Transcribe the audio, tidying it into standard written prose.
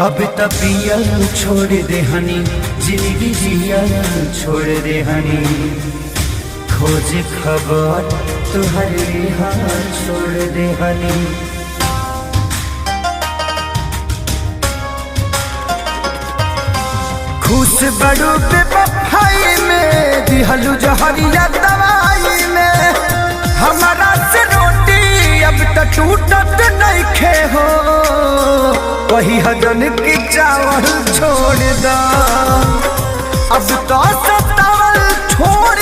अब त पियल छोड़ दे हनी, जिंदगी जियल छोड़ दे हनी। खोज खबर तुहर रिहा छोड़ दे हनी। खुश बड़ू बेवफाई में, दिहलू जहरिया दवाई में। हमारा से रोटी अब त टूटत नइखे हो, वही हजन की चावल छोड़ दा, अब तो सतावल छोड़